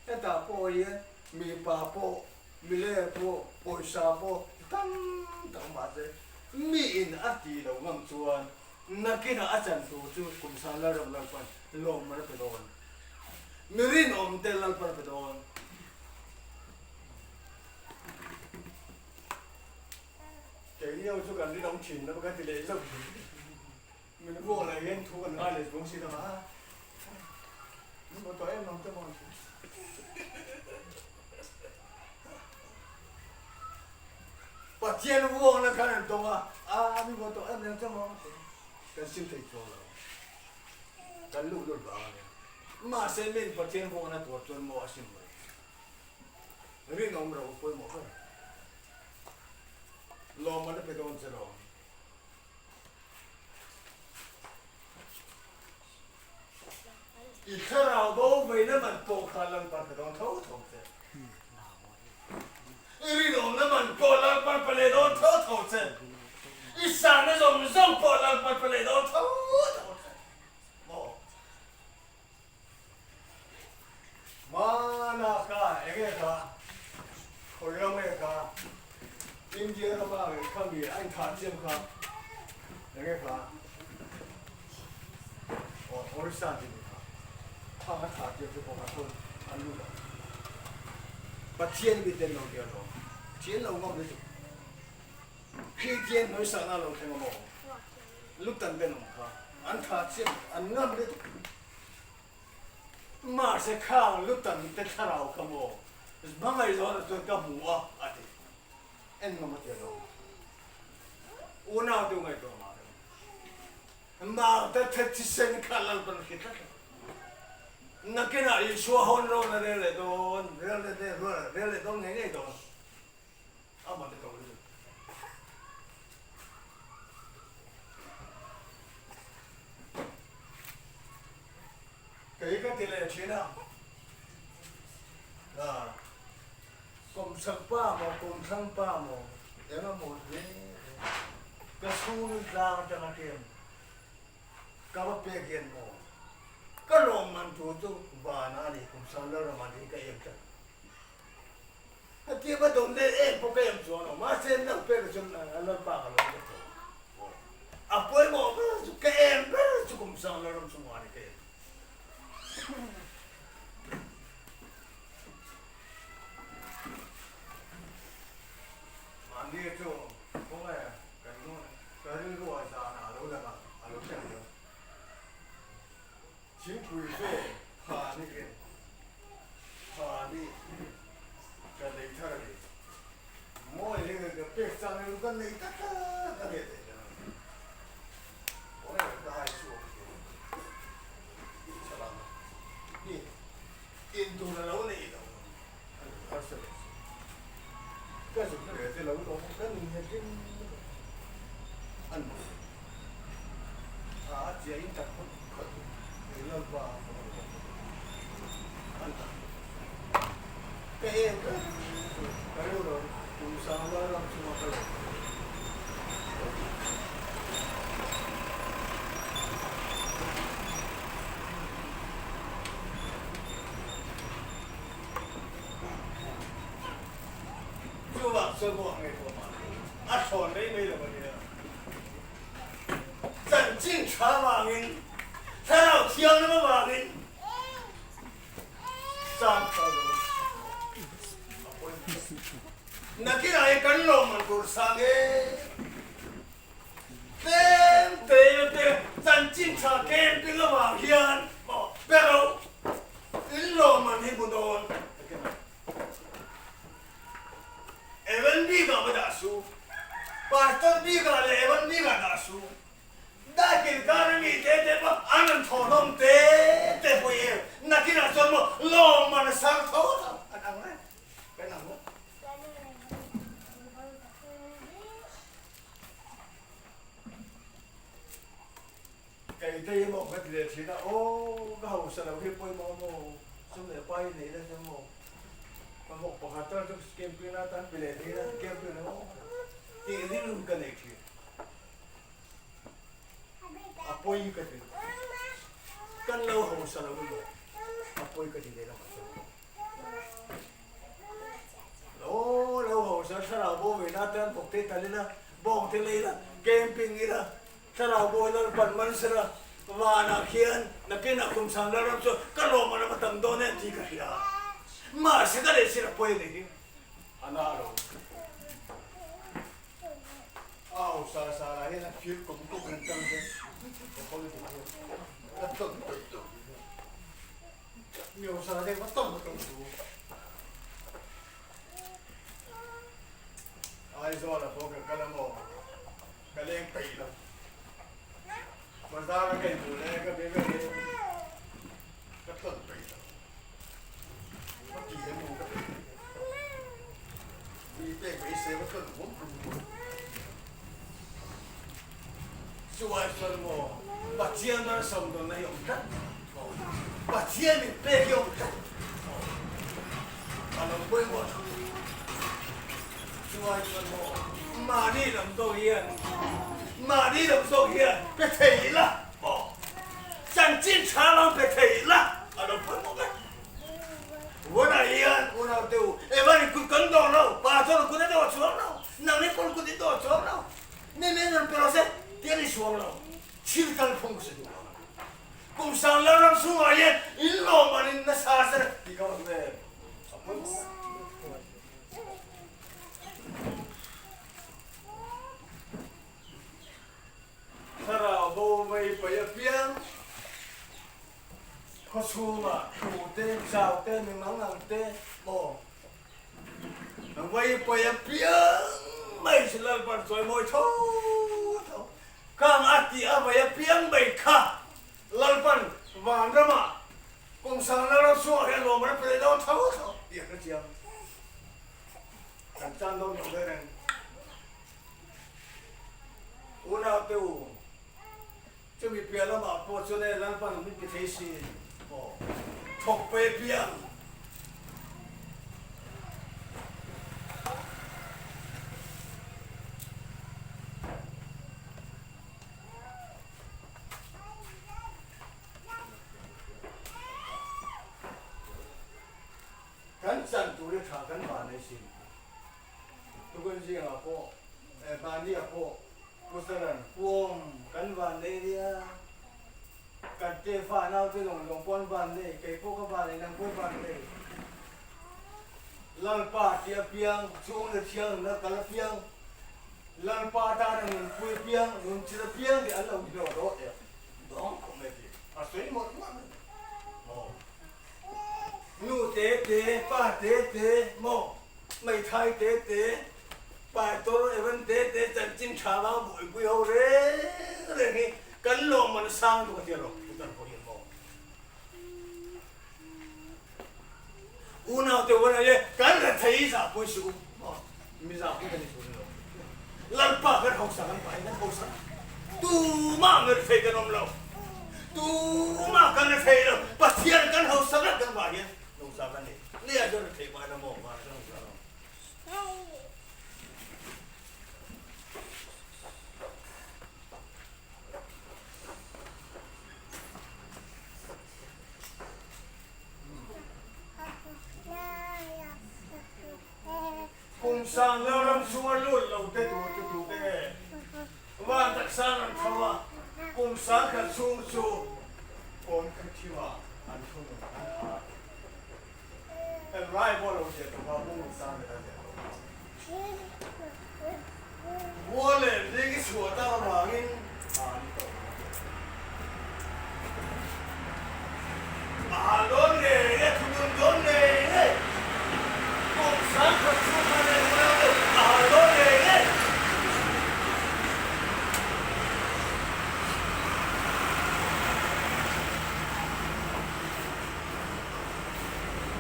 Hetah pawh hian mipa pawh, mile pawh, pawisa pawh tam tak mahse miin a tih loh ngam chuan nakinah a chan tur chu kum sang Lalram Lalpan lawmman a pe dawn. Mi rinawm te Lalpan a pe dawn. Keini ho chu kan rinawm thin lova kan ti leh zauh thin. Min vuak leh hian thu kan ngai leh chuang si lo a, min vaw tawh em ang che maw an ti. Pathian vuakna khan an tawng a, a min vaw tawh em ang che maw an ti. Kan sim thei chuang lo, kan luh lul vang a ni. Mahse min Pathian vuakna tuar chuan maw a sim mai. Rinawm ro pawimawh ber. Lawmman a pe dawn che lo. I thlarau bo veina man pawh kha Lalpan ka dawn tho tho che. I rinawmna man pawh Lalpan pa leh dawn tho tho che. I sahna zawng zawng pawh Lalpan pa leh dawn tho tho che. Maw? Hmana ka enge ka khawi ram nge ka India rama kha mi a inthah chiam kha enge kha. Orissa tih ni kha. Khang a thah tir te pawh kha sawn an lut a. Pathian mi ten lo nia lawm. Thian lo ngam lutuk. Kristian hnuaisakna lo thleng a maw? Lutan ten awm kha. An tha chiah an ngam lutuk. Mahse khang lutan te thlarau kha maw? Hmangaih zawhna chuan ka hmu a a ti. En ngam a ti a lawm. Unau te u ngaihtuah mah reng. Martha the thisen kha Lalpan a hre tlat lo. Nakinah Isua hawn rawn a rel leh dawn, rel leh leh rual rel leh dawn ngei ngei dawn. Amah te ko lutuk. Kei ka ti leh thin a, ah, kawmchhak pa maw, kawmthlang pa maw, eng emaw hle ka chhungin tlang atanga tlem ka va pek hian maw, ka lawmman tur chu vana a ni, kum sang lalram a ni ka em tlat. Hetiang a dawn leh em pawh ka em chuang lo, mahse an lo pek chu Lalpa ka lawm vek tho. A pawimawh ber chu ka em ber chu kum sang Lalram chungah a ni ka em. Mahni chu khawnge kan ka rilru ah zan ah a lo lang a, a lo thleng lo. Thingpui fe pha ni ke pha ni ka nei thar a ni. Mawi hi ka pek chang in ka nei tak tak a ni teh kha. Mawi ka hai chhuak a ti. Hi in tur a lo nei lo a ni harsa leh si. Ka zuk ve te lo lawm ka nun he hlim a ni. A chia in tak phawt phawt i Lalpa a fawng a lawm an tak ka em ber chu ka rilru kum sang Lalram chunga ka lawm Chuvang chuan maw a ngaihtuah mah ni a thlawn mai mai lo a nia. Chanchin tha vangin, Thlarau Thianghlim avangin chan tha lo a pawi mai. Nakinah hian kan lawmman tur sang e. Tlem te te chanchin tha camping avang hian maw pero in lawmman hi hmu dawn. Evan bikah va dah su. Pastor bikah leh Evan bikah dah su. Daikil kar a mi te te pawh an rawn thaw hlawm te te pawh i em. Nakinah chuan maw lawmman a sang tho tho an ang reng. Kan ang reng. Kei te hi maw ka ti leh thin a, aw ka hausa lo hi pawimawh maw, sum leh pai nei la chu maw, ka vawk pakhat tal chu camping na tan pe leh thei la, camping na maw tih rilru ka nei thin. A pawi ka ti, kan lo hausa lo hi maw a pawi ka ti leh lamah chuan maw. Aw lo hausa thlarau bo ve na tan vawk te tal ila, bawng te lei ila, camping ila, Thlarau bawi Lalpan man sela vanah khian nakinah kum sang Lalram chu ka lawm a ram a tam dawn em tih ka hria. Mahse ka leh sin a pawi a ni hi a na lo. A hausa sa lah hian a phir kum kum in tang te ka hawi duh hian a tawn tawn tawn mi hausa te va tawn tawn duh. Aizawl a pawh ka kal a maw? Ka leng peih lo. Bazar a ka inhmuh leh ka be vel hi ka tlawn peih lo. Ka ti emaw ka peih lo. Mi pek mai se ka tlawn hum hum hum. Chuai chuan maw Pathian malsawm dawnna hi awm tlat maw? Pathian min pek hi awm tlat maw? A lo pawimawh tho. Chuai chuan maw mahni lam zawk hian mahni lam zawk hian pe thei ila maw? Chanchin tha lam pe thei ila a lo pawimawh ber. Vawnah hian unaute u, Evan kut kan dawr lo, pa chuan kut a dawr chuang lo, nangni pawn kut in dawr chuang lo. Mi min rawn pe rawh se tih a ni suang lo, thil kalphung ka si duh lo. Kum sang lo ram chhungah hian in lawm an in nasa ser tih ka rawn em? A pawimawh. Thlarau bo mai pai apiang khaw chhungah thu te, chau te, mi mang ang te maw vai pai apiang mai chu Lalpan chawimawi tho tho. Khang a tih a vai apiang mai kha Lalpan vanramah kum sang la ram chhungah hian lawm an pe leh dawn tho tho tih a hrechiang. Kan chan dawn lo ve reng. Unau te u, chumi piah lamah pawh chuan e Lalpan min ti thei si aw, thawk pe piang. Kan chan tur hi tha kan van nei sin. Tukin zingah pawh eh mahniah pawh Pu Saran puam kan van nei nia. Kan te fa nau te lawng lawng pawh an van nei, kei pawh ka van nei, nang pawh i van nei. Lalpa tih apiang, chhung leh thianghlimna kal apiang, Lalpa tana nunpui apiang, nunchil apiang tih an lo hlawh hlawh teh dawng khawp mai tih a sawi mawlh mawlh mai. Aw. Nu te te, pa te te maw, hmeithai te te, pastor Evan te te chanchin tha vang buaipui ho reng reng hi kan lawmman sang duh a tia lo putar pawh hian maw. Unau te wana ye kan rethei zahpui suh u maw, mi zahpui kan ni tur ni lo. Lalpa kan hausa kan pai kan hausa tumah mi rethei kan awm lo tumah kan rethei lo Pathian kan hausa vek kan vah hian hausa kan ni leh ah chuan rethei mah ila maw van kan hausa lo. Kum sang lo ram chhunga lut lo te tur chu tute nge? Van taksa an rawn tho a, kum 10,000 chhung chu pawn kha thimah an thunun an ha. En rai pawh lo ziah tawh a, bung sang leh a ziah tawh a. Vua leh zing i chhuah tak avangin a ni tawh lo. A hal dawn ngei nge, thunun dawn ngei nge, kum 10,000 chhung khan en unau deuh a hal dawn ngei nge.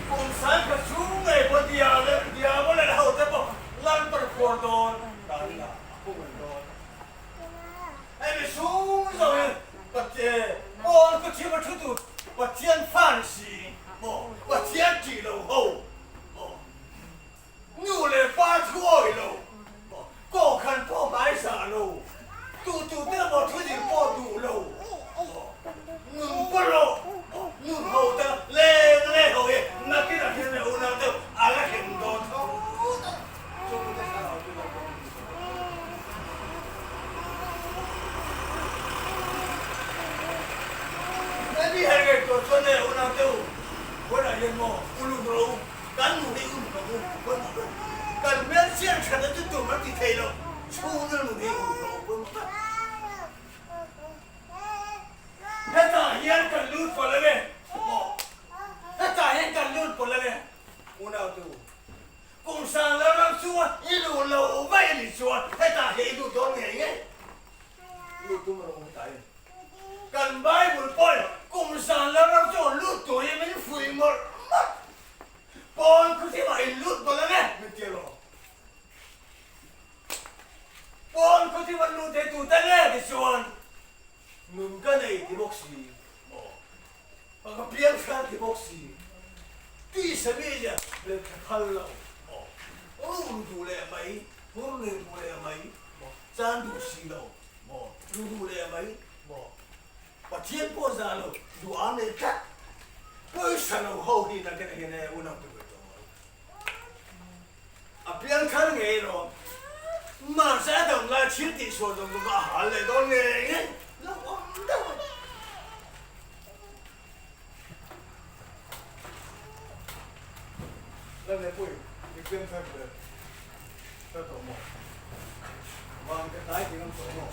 Kum 10,000 chhung ngei pawh diabol leh hote pawh Lalpan khuar dawn dan ila a hung an dawn. Hei mi sung zo hi Paul ku thim a thu tu Pathian fa ni si maw Pathian tih lo ho maw nu leh pa thu awi lo maw kawhkhan pawh hmaizah lo tu tu te maw thu zir pawh duh lo maw nun pawlawh maw nun ho te leng leh ho hi nakin ah hian unau deuh a la hrem dawn tho ta. Hetah hian kan lut pawlh a ni maw? Hetah hian kan lut pawlh a ni unau-tu. Kum sang lo ram chunga i luh lo mai a nih chuan hetah hian i lut dawn ngei ngei. Lut tum rawh hetah hian. Kan Bible pawhin kum sang lo ram chunga lut tur hi min fuih mawlh mawlh. Pawn khuthimah in lut mawlh ang e min ti rawh. Pawn khuthimah lut thei tur te nge ti chuan nun ka nei ti bawk si maw. Ka piang hran ti bawk si. Tisa mi hian hmel tha phal lo maw? Rum duh leh mai, hur nei duh leh mai maw? Chan duh si lo maw? Lu duh leh mai maw? Pathian pawh zah lo, duh am leh tlat. Pawisa lo ho hi nakin ah hian e unau te buai tawh maw? A piang thar ngei lo. Mahse a dam lai thil tihsual zawng zawng kha a hal leh dawn ngei ngei. Lo awm deuh a ni. Lalnepui, i piang thar ber thar tawh maw? Vang ka tlai ding ang tawh maw?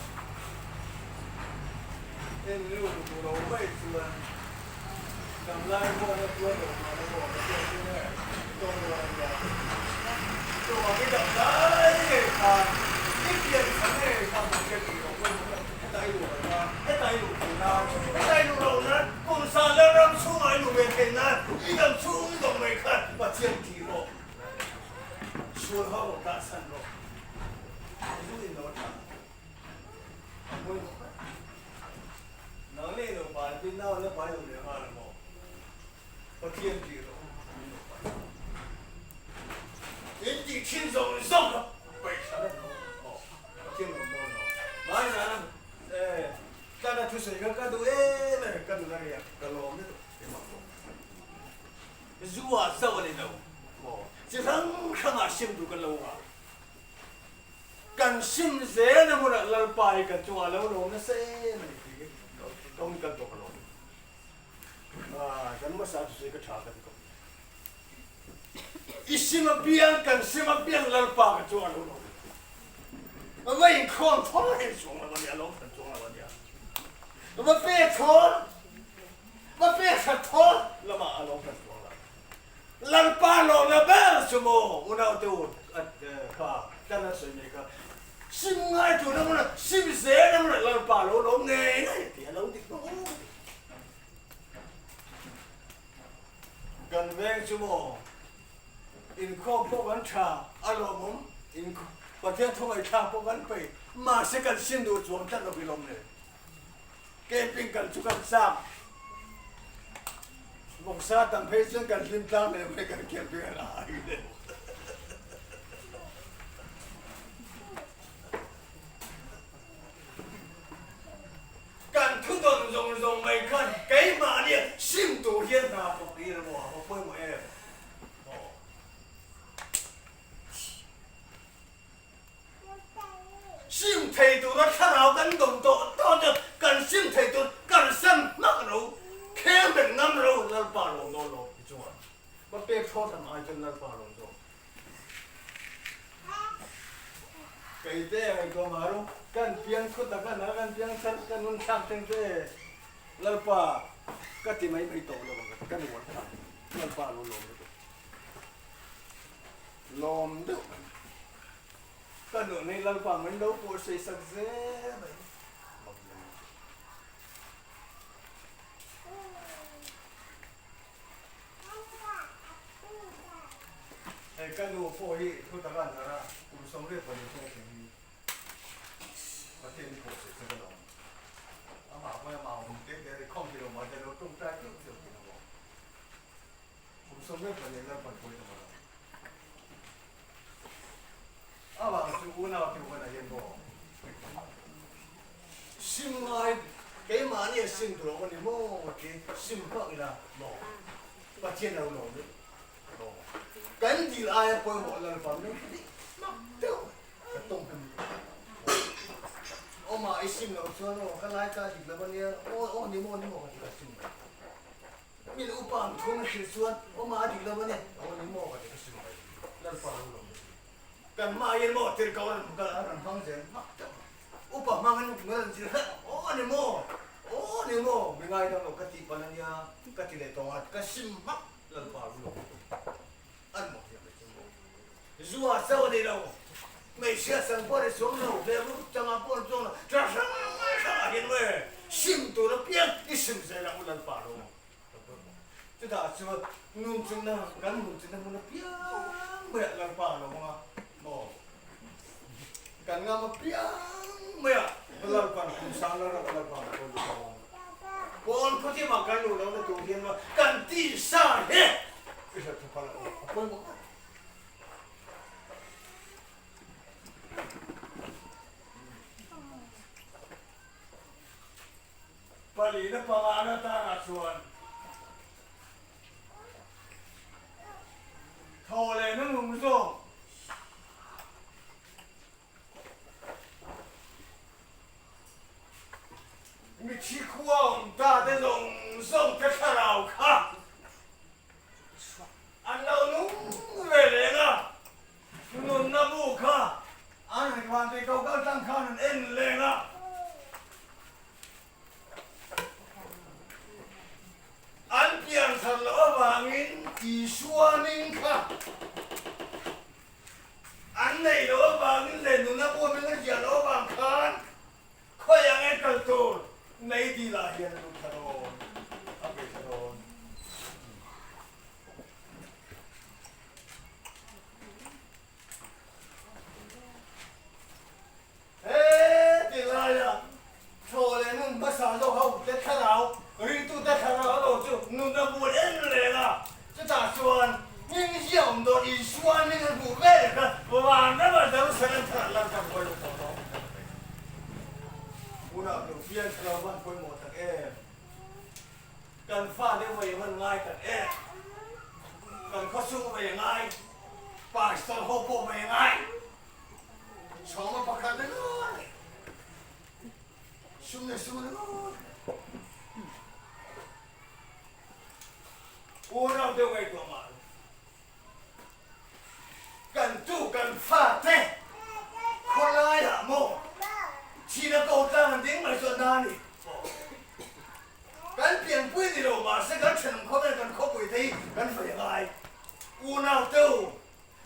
En lut duh lo mai chuan dam lai muan a tuar lo mahna maw ka hriat chu nge i tawng rual a nia. I tawng ang i dam lai ngei khan i pian tha ngei kha hmu hriat tih loh pawhin heta i luh loh nan, heta i luh theih nan, heta i luh loh nan kum sa leh ram chhungah i luh ve theih nan i dam chhung dawng mai khan Pathian tih rawh, sual ho rawh dah chhan rawh, zu in lo tha a pawimawh ber. Nang leh i lo pai pin nau la pai lo leh nghal maw? Pathian tih rawh u min lo pai. In tih thin zawng zawng kha paih thla vek lo maw? Pathian lo dawn lo. Mai zan eh tlana thusawi kha ka duh em em ka nun a riak ka lawm lutuk keimah pawh. Zu ah chauh a ni lo maw? Chi hrang hrangah sim duh kan lo ngah. Kan sim zel a hmunah Lalpa hi kan chungah lo lawm nasa em a ni tih hi tawng kan tawk alawm. Kan hmasa chu ka tha ka ti khawp. I sim apiang kan sim apiang Lalpa ka chungah lo lawm. Va inkhawm thaw hin chuang lo a nia, lawm hran chuang lo a nia. Va pe thaw, va pe hrat thaw lamah a lawm hran chuang lo. Lalpa lawmna ber chu maw unaute u kha kan han sawi mai kha sim ngai tur emaw la sim zel emaw la Lalpa lo lawm ngei ngei tih a lo dik bawk aw ka ti. Kan veng chu maw inkhawm pawh kan tha a lawmawm in Pathian thu ngaihthlak pawh kan peih mahse kan sim duh chuang tlat lo hi lawm le. Camping kal chu kan chak. Vawksa tam phei chuan kan hlim tlang hle mai kan camping a la ai le. Kan thu dawn zawng zawng mai khan keimahnia sim tur hian hna thawk tir emaw a va pawimawh em? Aw. Sim thei tura thlarau kan dawm tawh tawh chu kan sim thei tur kan sam hmak ro, khel bet ngam ro Lalpa lawm dawn lo ti chuan va pek thaw tham ai chuan Lalpa lawm zawk. Kei te ngaihtuah mah ru, kan piang thut a kan a kan piang thar kan hun thlak teng te Lalpa ka ti mai mai tawh lo ang ka ti kan uar thlak Lalpa lo lawm lutuk. Lawm deuh mai. Ka nun hi Lalpa min lo pawh sei sak zel mai. Hei ka nu pawh hi thu taka an har a, kum 24 chhung a tling hi Pathian hi pawh sei sak a lawm. Amah pawh hi amah awm te te a ri khawm thei lo mahse a lo tawngtai deuh deuh thin a maw. Kum 22 Lalpan pawhin a hmu lo. Amah chu unau te huan ah hian maw sim ngai keimahni a sim tur awm a ni maw ti sim hmak ila maw Pathian lo lawm i maw kan dil aia pawimawh Lalpa min hrilh hmak deuh ka tawng hlim awm ah i sim loh chuan aw ka lai ta dik lo a nia aw aw ni maw ni maw ka ti ka sim mai. Min upa ang thum a hrilh chuan awma a dik lo a ni. Aw ni maw ka ti ka sim mai. Lalpa lo lawm ni. Kan hma hian maw tirhkoh a rawn kal a rawn hmang zel hmak deuh a. Upa hmangin min rawn zir hlek a. Aw ni maw, aw ni maw mi ngaidam lo ka tih palh a nia ka ti leh tawng a ka sim hmak Lalpa lo lawm ni. An maw hian mai chu maw. Zua chauh a ni lo. Hmeichhia chang pawh a ni chuang lo, hmelru changah pawh a ni chuang lo, tla hrang hrangah hian maw e, sim tur apiang i sim zel ang u Lalpa lo maw. Chutah chuan nun chunna, kan nun chunna hmun apiang maiah Lalpa lo hmang a maw. Kan ngam apiang maiah Lalpa'n kum sang la ram Lalpa lo pawh lut ang. Pawn khawthimah kan luh lohna tur hian maw kan tisa hi i hlat thu phal a aw a pawimawh ber. Palina pangana tanah chuan thaw leh na nung zawk. Mithi khua awm ta te zawng zawng te thlarau kha an lo nung reng. Vantirhkoh kal tlang khan an en leng a. An pian thar loh avangin Isua hming kha an neih loh avangin leh nuna buamin a ziah loh avang khan khawi ang e kal tur mei dilah hian a lut thla dawn, a bei thla dawn. He ti laia thaw leh nun hmasa zawk ho te thlarau, ringtute thlarau lo chu nun a bul en reng a, chutah chuan hming ziah awm dawn Isua hming a hmuh ve leh kha van rama Jerusalem thar an lan tak buai lo tawh dawn. Tunah lo fian thlarau van pawimawh tak em? Kan fate vawi hman ngai tak em? Kan khawchhung vawi ngai, pastor ho pawh vawi ngai. Chhawma pakhat na ngawt e. Sum leh sum na ngawt e. Unau deuh ngaihtuah mah lo. Kan tu kan fate khawlaiah maw thihna ko tlang an ding mai chu a na a ni. Kan pianpui ni lo mahse kan thenawm khawvel kan khawpui te hi kan vei a ngai. Unau teu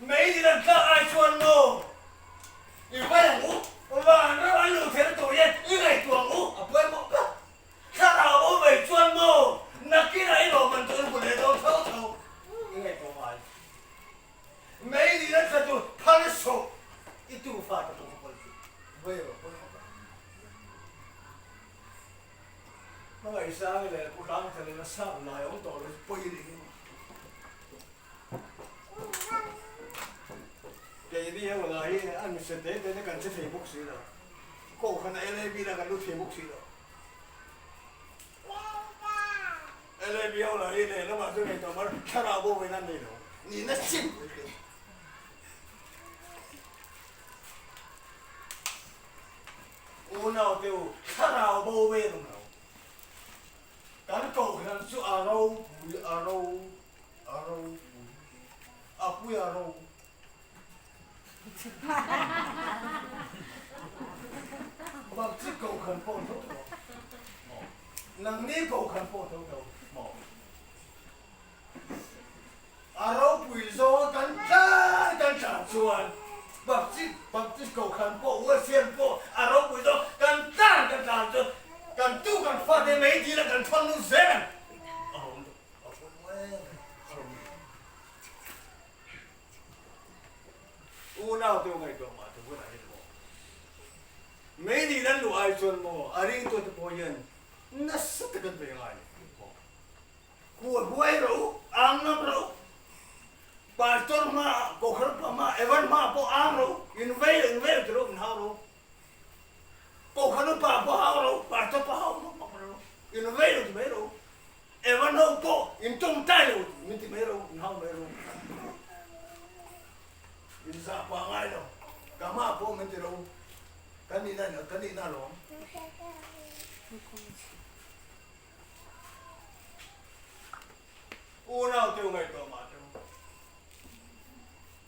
Mei ni lan tlak ai chuan maw i vai ang u, van ram an luh theihna tur hian i ngaihtuah ang u, a pawimawh ber. Thlarau bo mai chuan maw nakinah i lawm an tur hmu leh dawn tho tho i ngaihtuah ngai. Mei ni lan thla tur phal sawh i tu fate pawh kha pawlh suh, vai rawh pawimawh ber. Hmangaihsang leh Pu Hrangthalin a sap lai awm tawh lo chu pawi rih hi. Keini ho lah hi an hre te te na kan che thei bawk si lo. Kohhran a LAB lah kan lut thei bawk si lo. LAB ho lah hi lehlamah chuan ngei tawh mar thlarau bo vein an nei lo. Nihna sim pui te. Unau te u, thlarau bo vein awm lo. Kan kohhran chu a ropui a ro a ropui a pui a ro. Baptist kohhran pawh tho tho maw? Nangni kohhran pawh tho tho maw? A ropui zawnga kan tlan kan tlan chuan Baptist Baptist kohhran pawh Wesleyan pawh a ropui zawng kan tlan kan tlan chuan kan tu kan fate mei dil a kan thawn lut zel ang. A awm a pawimawh em em. Unau te ngaihtuah mah te hunah hian maw mei dil an luh ai chuan maw a ringtute pawh hian nasa takin ve ngai maw. Huai huai rawh u, ang ngam rawh u. Pastor hma, Kohhran pa hma, Evan hma pawh ang rawh u, in vei in vei ti rawh u, in hau rawh u. Kohhran upa pawh hau rawh u, Pastor pawh hau mawp mawp rawh u, in vei lo ti mai rawh u. Evan ho pawh in tawngtai lo min ti mai rawh u, in hau mai rawh u. In zah pah ngai lo, ka hma pawh min ti rawh u, kan nihna kan nihna alawm. Unau teu ngaihtuah mah teu.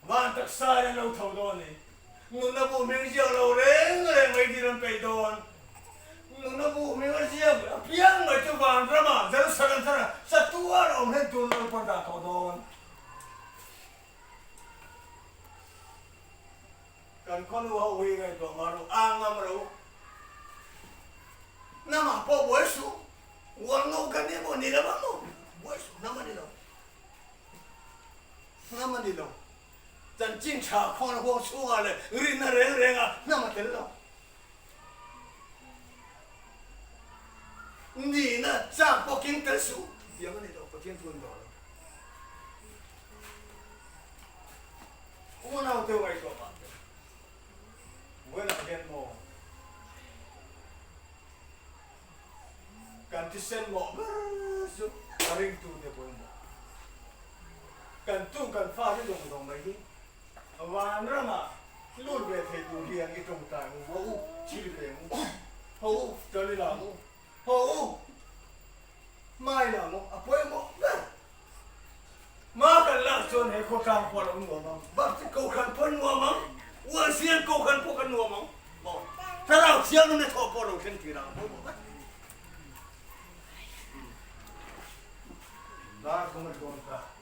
Van taksa in an lo tho dawn ni. Nunna bu hming ziak lo reng reng mai dil an peih dawn. Nunna bu hming a ziak apiang mai chu van ramah Jerusalem tharah satuar awm hlen tur Lalpa dah tawh dawn. Kan khawnu ho hi ngaihtuah mah ru, a ngam ro. Namah pawh buai suh, uarno kan ni maw ni lo ang maw? Buai suh, nam a ni lo. Nam a ni lo. Chanchin tha khawn huang chhungah leh rinna reng rengah nam a tel lo. Nihna chak bawkin tel suh, tiang a ni lo, Pathian thu an dawr lo. Unau te ngaihtuah mah te Buainak hian maw kan thisen mawh ber chu a ringtu te pawimawh. Kan tu kan fa te zawng zawng mai hi vanramah lut ve thei tur hian i tawngtai ang u, haw u, thil ve ang u, haw u, tali la ang u, haw u, hmai la ang u, a pawimawh ber. Hma kan lak chuan he khawtlang pawh a lo nuam ang, Baptist Kohhran pawh a nuam ang. Ualsial Kohhran pawh kan nuam ang maw? Thlarau Thianghlim le thawh pawh lo thleng thin ang maw? Dar thum a dawn ta.